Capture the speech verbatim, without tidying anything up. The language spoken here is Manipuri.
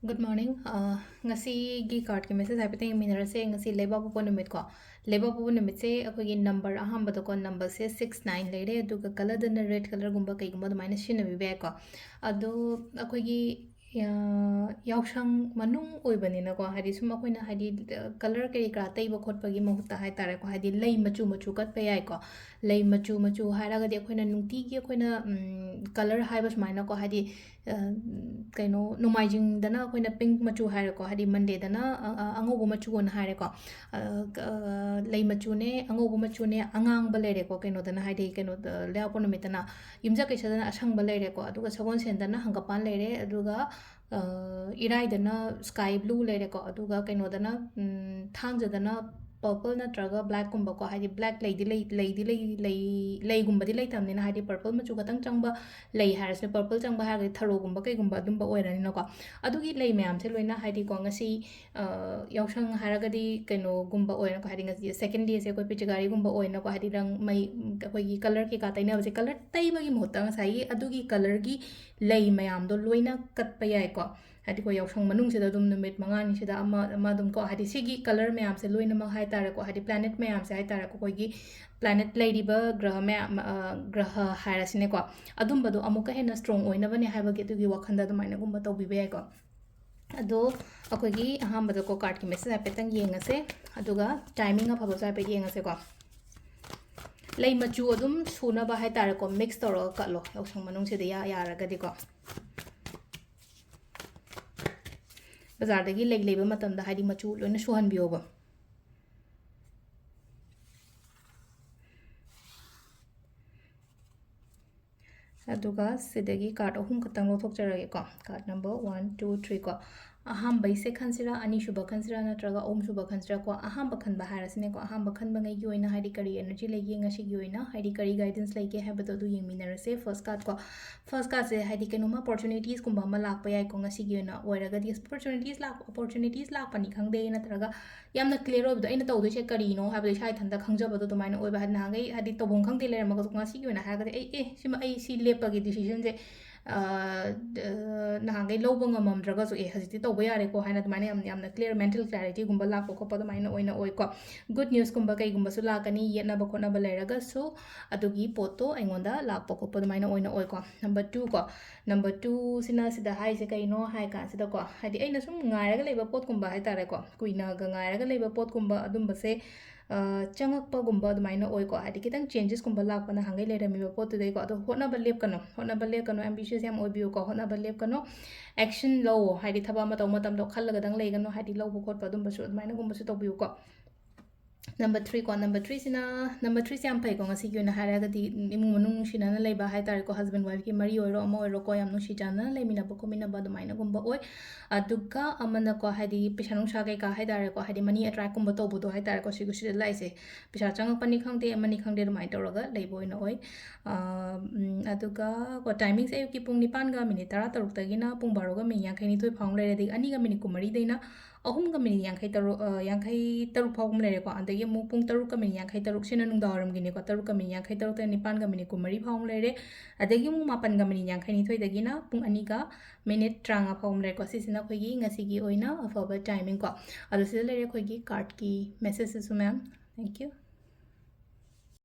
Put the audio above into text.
Good morning. ꯑ, ꯉꯁꯤꯒꯤ cardꯀꯤ message ꯍꯥꯏꯐꯦꯠꯇꯪ ꯌꯦꯡꯃꯤꯟꯅꯔꯁꯦ꯫ ꯉꯁꯤ ꯂꯩꯕꯥꯛꯄꯣꯛꯄ ꯅꯨꯃꯤꯠꯀꯣ꯫ ꯂꯩꯕꯥꯛꯄꯣꯛꯄ ꯅꯨꯃꯤꯠꯁꯦ ꯑꯩꯈꯣꯏꯒꯤ number ꯑꯍꯥꯟꯕꯗꯀꯣ, numberꯁꯦ six nine ꯂꯩꯔꯦ, ꯑꯗꯨꯒ colourꯗꯅ red colourꯒꯨꯝꯕ ꯀꯩꯒꯨꯝꯕ ꯑꯗꯨꯃꯥꯏꯅ ꯁꯤꯖꯤꯟꯅꯕꯤꯕ ꯌꯥꯏꯀꯣ꯫ ꯑꯗꯣ ꯑꯩꯈꯣꯏꯒꯤ, ꯑ, ꯌꯥꯎꯁꯪ ꯃꯅꯨꯡ ꯑꯣꯏꯕꯅꯤꯅꯀꯣ, ꯍꯥꯏꯗꯤ ꯁꯨꯝ ꯑꯩꯈꯣꯏꯅ ꯍꯥꯏꯗꯤ, ꯑ, colour ꯀꯔꯤ ꯀꯔꯥ ꯇꯩꯕ ꯈꯣꯠꯄꯒꯤ ꯃꯍꯨꯠꯇ ꯍꯥꯏ ꯇꯥꯔꯦꯀꯣ, ꯍꯥꯏꯗꯤ ꯂꯩ ꯃꯆꯨ ꯃꯆꯨ ꯀꯠꯄ ꯌꯥꯏꯀꯣ꯫ ꯂꯩ ꯃꯆꯨ ꯃꯆꯨ ꯍꯥꯏꯔꯒꯗꯤ ꯑꯩꯈꯣꯏꯅ ꯅꯨꯡꯇꯤꯒꯤ ꯑꯩꯈꯣꯏꯅ, ꯎꯝ, colour ꯍꯥꯏꯕ ꯁꯨꯃꯥꯏꯅꯀꯣ, ꯍꯥꯏꯗꯤ, ꯑ, ꯀꯩꯅꯣ, ꯅꯣꯡꯃꯥꯏꯖꯤꯡꯗꯅ ꯑꯩꯈꯣꯏꯅ pink ꯃꯆꯨ ꯍꯥꯏꯔꯦꯀꯣ, ꯍꯥꯏꯗꯤ Mondayꯗꯅ, ꯑ, ꯑ, ꯑꯉꯧꯕ ꯃꯆꯨ ꯑꯣꯏꯅ ꯍꯥꯏꯔꯦꯀꯣ꯫ ꯑ, ꯂꯩ ꯃꯆꯨꯅꯦ, ꯑꯉꯧꯕ ꯃꯆꯨꯅꯦ, ꯑꯉꯥꯡꯕ ꯂꯩꯔꯦꯀꯣ, ꯀꯩꯅꯣꯗꯅ, ꯍꯥꯏꯗꯤ ꯀꯩꯅꯣꯗ, ꯂꯩꯕꯥꯛꯄꯣꯛꯄ ꯅꯨꯃꯤꯠꯇꯅ꯫ ꯌꯨꯝꯁꯀꯩꯁꯗꯅ ꯑꯁꯪꯕ ꯂꯩꯔꯦꯀꯣ, ꯑꯗꯨꯒ ꯁꯒꯣꯜꯁꯦꯟꯗꯅ ꯍꯪꯒꯄꯥꯟ ꯂꯩꯔꯦ, ꯑꯗꯨꯒ, ꯑ, ꯏꯔꯥꯏꯗꯅ sky blue ꯂꯩꯔꯦꯀꯣ, ꯑꯗꯨꯒ ꯀꯩꯅꯣꯗꯅ, ꯎꯝ, ꯊꯥꯡꯖꯗꯅ purple ꯅꯠꯇ꯭ꯔꯒ blackꯀꯨꯝꯕꯀꯣ, ꯍꯥꯏꯗꯤ black ꯂꯩꯗꯤ ꯂꯩ, ꯂꯩꯗꯤ ꯂꯩ, ꯂꯩ, ꯂꯩꯒꯨꯝꯕꯗꯤ ꯂꯩꯇꯕꯅꯤꯅ, ꯍꯥꯏꯗꯤ purple ꯃꯆꯨ ꯈꯛꯇꯪ ꯆꯪꯕ ꯂꯩ ꯍꯥꯏꯔꯁꯤꯅꯦ, purple ꯆꯪꯕ ꯍꯥꯏꯔꯒꯗꯤ ꯊꯔꯣꯒꯨꯝꯕ ꯀꯩꯒꯨꯝꯕ ꯑꯗꯨꯝꯕ ꯑꯣꯏꯔꯅꯤꯅꯀꯣ꯫ ꯑꯗꯨꯒꯤ ꯂꯩ ꯃꯌꯥꯝꯁꯦ ꯂꯣꯏꯅ ꯍꯥꯏꯗꯤꯀꯣ, ꯉꯁꯤ, ꯑ, ꯌꯥꯎꯁꯪ ꯍꯥꯏꯔꯒꯗꯤ ꯀꯩꯅꯣꯒꯨꯝꯕ ꯑꯣꯏꯅꯀꯣ, ꯍꯥꯏꯗꯤ ꯉꯁꯤ second dayꯁꯦ ꯑꯩꯈꯣꯏ ꯄꯤꯆꯀꯥꯔꯤꯒꯨꯝꯕ ꯑꯣꯏꯅꯀꯣ, ꯍꯥꯏꯗꯤ ꯔꯪ ꯃꯩ, ꯑꯩꯈꯣꯏꯒꯤ colour ꯀꯩꯀꯥ ꯇꯩꯅꯕꯁꯦ, colour ꯇꯩꯕꯒꯤ ꯃꯍꯨꯠꯇ ꯉꯁꯥꯏꯒꯤ ꯑꯗꯨꯒꯤ colourꯒꯤ ꯂꯩ ꯃꯌꯥꯝꯗꯣ ꯂꯣꯏꯅ ꯀꯠꯄ ꯌꯥꯏꯀꯣ꯫ ꯍꯥꯏꯗꯤꯀꯣ, ꯌꯥꯎꯁꯪ ꯃꯅꯨꯡꯁꯤꯗ ꯑꯗꯨꯝ ꯅꯨꯃꯤꯠ ꯃꯉꯥꯅꯤꯁꯤꯗ ꯑꯃ, ꯑꯃ ꯑꯗꯨꯝ ꯀꯣ, ꯍꯥꯏꯗꯤ ꯁꯤꯒꯤ colour ꯃꯌꯥꯝꯁꯦ ꯂꯣꯏꯅꯃꯛ ꯍꯥꯏꯇꯥꯔꯦꯀꯣ, ꯍꯥꯏꯗꯤ planet ꯃꯌꯥꯝꯁꯦ ꯍꯥꯏꯇꯥꯔꯦꯀꯣ, ꯑꯩꯈꯣꯏꯒꯤ planet ꯂꯩꯔꯤꯕ ꯒ꯭ꯔꯍ ꯃꯌꯥꯝ, ꯑ, ꯒ꯭ꯔꯍ ꯍꯥꯏꯔꯁꯤꯅꯦꯀꯣ, ꯑꯗꯨꯝꯕꯗꯣ ꯑꯃꯨꯛꯀ ꯍꯦꯟꯅ strong ꯑꯣꯏꯅꯕꯅꯦ ꯍꯥꯏꯕꯒꯤ ꯑꯗꯨꯒꯤ ꯋꯥꯈꯜꯗ ꯑꯗꯨꯃꯥꯏꯅꯒꯨꯝꯕ ꯇꯧꯕꯤꯕ ꯌꯥꯏꯀꯣ꯫ ꯑꯗꯣ ꯑꯩꯈꯣꯏꯒꯤ ꯑꯍꯥꯟꯕꯗꯀꯣ cardꯀꯤ message ꯍꯥꯏꯐꯦꯠꯇꯪ ꯌꯦꯡꯉꯁꯦ, ꯑꯗꯨꯒ timing ꯑꯐꯕꯁꯨ ꯍꯥꯏꯐꯦꯠ ꯌꯦꯡꯉꯁꯦꯀꯣ꯫ ꯂꯩ ꯃꯆꯨ ꯑꯗꯨꯝ ꯁꯨꯅꯕ ꯍꯥꯏꯇꯥꯔꯦꯀꯣ, mix ꯇꯧꯔꯒ ꯀꯠꯂꯣ ꯌꯥꯎꯁꯪ ꯃꯅꯨꯡꯁꯤꯗ ꯌꯥ-, ꯌꯥꯔꯒꯗꯤꯀꯣ꯫ ꯕꯖꯥꯔꯗꯒꯤ ꯂꯩ ꯂꯩꯕ ꯃꯇꯝꯗ ꯍꯥꯏꯗꯤ ꯃꯆꯨ ꯂꯣꯏꯅ ꯁꯨꯍꯟꯕꯤꯌꯣꯕ꯫ ꯑꯗꯨꯒ ꯁꯤꯗꯒꯤ card ꯑꯍꯨꯝ ꯈꯛꯇꯪ ꯂꯧꯊꯣꯛꯆꯔꯒꯦꯀꯣ꯫ Card number one, two, three ꯀꯣ꯫ ꯑꯍꯥꯟꯕꯩꯁꯦ ꯈꯟꯁꯤꯔꯥ, ꯑꯅꯤꯁꯨꯕ ꯈꯟꯁꯤꯔꯥ, ꯅꯠꯇ꯭ꯔꯒ ꯑꯍꯨꯝꯁꯨꯕ ꯈꯟꯁꯤꯔꯥꯀꯣ? ꯑꯍꯥꯟꯕ ꯈꯟꯕ ꯍꯥꯏꯔꯁꯤꯅꯦꯀꯣ꯫ ꯑꯍꯥꯟꯕ ꯈꯟꯕꯉꯩꯒꯤ ꯑꯣꯏꯅ ꯍꯥꯏꯗꯤ ꯀꯔꯤ energy ꯂꯩꯒꯦ ꯉꯁꯤꯒꯤ ꯑꯣꯏꯅ, ꯍꯥꯏꯗꯤ ꯀꯔꯤ guidance ꯂꯩꯒꯦ ꯍꯥꯏꯕꯗꯣ ꯑꯗꯨ ꯌꯦꯡꯃꯤꯟꯅꯔꯁꯦ꯫ First card ꯀꯣ꯫ First cardꯁꯦ ꯍꯥꯏꯗꯤ ꯀꯩꯅꯣꯝꯃ opportunitiesꯀꯨꯝꯕ ꯑꯃ ꯂꯥꯛꯄ ꯌꯥꯏꯀꯣ ꯉꯁꯤꯒꯤ ꯑꯣꯏꯅ ꯑꯣꯏꯔꯒꯗꯤ꯫ Opportunities ꯂꯥꯛ-, opportunities ꯂꯥꯛꯄꯅꯤ ꯈꯪꯗꯦ, ꯅꯠꯇ꯭ꯔꯒ ꯌꯥꯝꯅ clear ꯑꯣꯏꯕꯗꯣ, ꯑꯩꯅ ꯇꯧꯗꯣꯏꯁꯦ ꯀꯔꯤꯅꯣ ꯍꯥꯏꯕꯗꯣ ꯏꯁꯥ ꯏꯊꯟꯇ ꯈꯪꯖꯕꯗꯣ ꯑꯗꯨꯃꯥꯏꯅ ꯑꯣꯏꯕ꯫ ꯍꯥꯏꯗꯤ ꯅꯍꯥꯟꯈꯩ ꯍꯥꯏꯗꯤ ꯇꯧꯐꯝ ꯈꯪꯗꯦ ꯂꯩꯔꯝꯃꯒꯁꯨ ꯉꯁꯤꯒꯤ ꯑꯣꯏꯅ ꯍꯥꯏꯔꯒꯗꯤ ꯑꯩ, ꯑꯦ, ꯁꯤꯃ ꯑꯩ ꯁꯤ ꯂꯦꯞꯄꯒꯦ, decisionꯁꯦ ꯑ, ꯗ-, ꯅꯍꯥꯟꯈꯩ ꯂꯧꯕ ꯉꯝꯃꯝꯗ꯭ꯔꯒꯁꯨ, "ꯑꯦ, ꯍꯧꯖꯤꯛꯇꯤ ꯇꯧꯕ ꯌꯥꯔꯦꯀꯣ" ꯍꯥꯏꯅ ꯑꯗꯨꯃꯥꯏꯅ ꯌꯥꯝ, ꯌꯥꯝꯅ clear mental clarityꯒꯨꯝꯕ ꯂꯥꯛꯄ ꯈꯣꯠꯄ ꯑꯗꯨꯃꯥꯏꯅ ꯑꯣꯏꯅ ꯑꯣꯏꯀꯣ꯫ Good newsꯀꯨꯝꯕ ꯀꯩꯒꯨꯝꯕꯁꯨ ꯂꯥꯛꯀꯅꯤ, ꯌꯦꯠꯅꯕ ꯈꯣꯠꯅꯕ ꯂꯩꯔꯒꯁꯨ ꯑꯗꯨꯒꯤ ꯄꯣꯠꯇꯣ ꯑꯩꯉꯣꯟꯗ ꯂꯥꯛꯄ ꯈꯣꯠꯄ ꯑꯗꯨꯃꯥꯏꯅ ꯑꯣꯏꯅ ꯑꯣꯏꯀꯣ꯫ Number two ꯀꯣ, number twoꯁꯤꯅ ꯁꯤꯗ ꯍꯥꯏꯁꯦ ꯀꯩꯅꯣ ꯍꯥꯏ ꯀꯥꯟꯁꯤꯗꯀꯣ, ꯍꯥꯏꯗꯤ ꯑꯩꯅ ꯁꯨꯝ ꯉꯥꯏꯔꯒ ꯂꯩꯕ ꯄꯣꯠꯀꯨꯝꯕ ꯍꯥꯏ ꯇꯥꯔꯦꯀꯣ, ꯀꯨꯏꯅꯒ ꯉꯥꯏꯔꯒ ꯂꯩꯕ ꯄꯣꯠꯀꯨꯝꯕ ꯑꯗꯨꯝꯕꯁꯦ, ꯑ, ꯆꯪꯉꯛꯄꯒꯨꯝꯕ ꯑꯗꯨꯃꯥꯏꯅ ꯑꯣꯏꯀꯣ꯫ ꯍꯥꯏꯗꯤ ꯈꯤꯇꯪ changesꯀꯨꯝꯕ ꯂꯥꯛꯄ ꯅꯍꯥꯟꯈꯩ ꯂꯩꯔꯝꯃꯤꯕ ꯄꯣꯠꯇꯨꯗꯩꯀꯣ꯫ ꯑꯗꯣ ꯍꯣꯠꯅꯕ ꯂꯦꯞꯀꯅꯨ, ꯍꯣꯠꯅꯕ ꯂꯦꯞꯀꯅꯨ, ambitious ꯌꯥꯝ ꯑꯣꯏꯕꯤꯌꯨꯀꯣ, ꯍꯣꯠꯅꯕ ꯂꯦꯞꯀꯅꯨ꯫ Action ꯂꯧꯋꯣ, ꯍꯥꯏꯗꯤ ꯊꯕꯛ ꯑꯃ ꯇꯧꯕ ꯃꯇꯝꯗ ꯈꯜꯂꯒꯗꯪ ꯂꯩꯒꯅꯨ, ꯍꯥꯏꯗꯤ ꯂꯧꯕ ꯈꯣꯠꯄ ꯑꯗꯨꯝꯕꯁꯨ ꯑꯗꯨꯃꯥꯏꯅꯒꯨꯝꯕꯁꯨ ꯇꯧꯕꯤꯌꯨꯀꯣ꯫ Number three ꯀꯣ, number threeꯁꯤꯅ, number threeꯁꯦ ꯌꯥꯝ ꯐꯩꯀꯣ, ꯉꯁꯤꯒꯤ ꯑꯣꯏꯅ ꯍꯥꯏꯔꯒꯗꯤ ꯏꯃꯨꯡ ꯃꯅꯨꯡ ꯅꯨꯡꯁꯤꯅꯅ ꯂꯩꯕ ꯍꯥꯏ ꯇꯥꯔꯦꯀꯣ, husband wifeꯀꯤ ꯃꯔꯤ ꯑꯣꯏꯔꯣ ꯑꯃ ꯑꯣꯏꯔꯣꯀꯣ, ꯌꯥꯝ ꯅꯨꯡꯁꯤ ꯆꯥꯟꯅꯅ ꯂꯩꯃꯤꯟꯅꯕ ꯈꯣꯠꯃꯤꯟꯅꯕ ꯑꯗꯨꯃꯥꯏꯅꯒꯨꯝꯕ ꯑꯣꯏ꯫ ꯑꯗꯨꯒ ꯑꯃꯅꯀꯣ, ꯍꯥꯏꯗꯤ ꯄꯩꯁꯥ ꯅꯨꯡꯁꯥ ꯀꯩꯀꯥ ꯍꯥꯏ ꯇꯥꯔꯦꯀꯣ, ꯍꯥꯏꯗꯤ money attractꯀꯨꯝꯕ ꯇꯧꯕꯗꯣ ꯍꯥꯏ ꯇꯥꯔꯦꯀꯣ, ꯁꯤꯒ ꯁꯤꯗ ꯂꯥꯛꯏꯁꯦ꯫ ꯄꯩꯁꯥ ꯆꯪꯉꯛꯄꯅꯤ ꯈꯪꯗꯦ, ꯑꯃꯅꯤ ꯈꯪꯗꯦ, ꯑꯗꯨꯃꯥꯏꯅ ꯇꯧꯔꯒ ꯂꯩꯕ ꯑꯣꯏꯅ ꯑꯣꯏ꯫ ꯑ, ꯎꯝ, ꯑꯗꯨꯒ ꯀꯣ, timingꯁꯦ ꯑꯌꯨꯛꯀꯤ ꯄꯨꯡ ꯅꯤꯄꯥꯟꯒ minute ꯇꯔꯥꯇꯔꯨꯛꯇꯒꯤꯅ ꯄꯨꯡ ꯕꯥꯔꯣꯒ minute ꯌꯥꯡꯈꯩꯅꯤꯊꯣꯏ ꯐꯥꯎ ꯑꯃ ꯂꯩꯔꯦ, ꯑꯗꯒꯤ ꯑꯅꯤꯒ minute ꯀꯨꯟꯃꯔꯤꯗꯩꯅ ꯑꯍꯨꯝꯒ minute ꯌꯥꯡꯈꯩꯇꯔꯨꯛ, ꯑ, ꯌꯥꯡꯈꯩꯇꯔꯨꯛ ꯐꯥꯎꯕ ꯑꯃ ꯂꯩꯔꯦꯀꯣ꯫ ꯑꯗꯒꯤ ꯑꯃꯨꯛ ꯄꯨꯡ ꯇꯔꯨꯛꯀ minute ꯌꯥꯡꯈꯩꯇꯔꯨꯛꯁꯤꯅ ꯅꯨꯡꯗꯥꯡꯋꯥꯏꯔꯝꯒꯤꯅꯤꯀꯣ, ꯇꯔꯨꯛꯀ minute ꯌꯥꯡꯈꯩꯇꯔꯨꯛꯇꯩ ꯅꯤꯄꯥꯟꯒ minute ꯀꯨꯟꯃꯔꯤ ꯐꯥꯎ ꯑꯃ ꯂꯩꯔꯦ꯫ ꯑꯗꯒꯤ ꯑꯃꯨꯛ ꯃꯥꯄꯟꯒ minute ꯌꯥꯡꯈꯩꯅꯤꯊꯣꯏꯗꯒꯤꯅ ꯄꯨꯡ ꯑꯅꯤꯒ minute ꯇꯔꯥꯃꯉꯥ ꯐꯥꯎ ꯑꯃ ꯂꯩꯔꯦꯀꯣ꯫ ꯁꯤꯁꯤꯅ ꯑꯩꯈꯣꯏꯒꯤ ꯉꯁꯤꯒꯤ ꯑꯣꯏꯅ ꯑꯐꯕ timing ꯀꯣ꯫ ꯑꯗꯣ ꯁꯤꯗ ꯂꯩꯔꯦ ꯑꯩꯈꯣꯏꯒꯤ cardꯀꯤ messageꯁꯤꯁꯨ ꯃꯌꯥꯝ꯫ Thank you꯫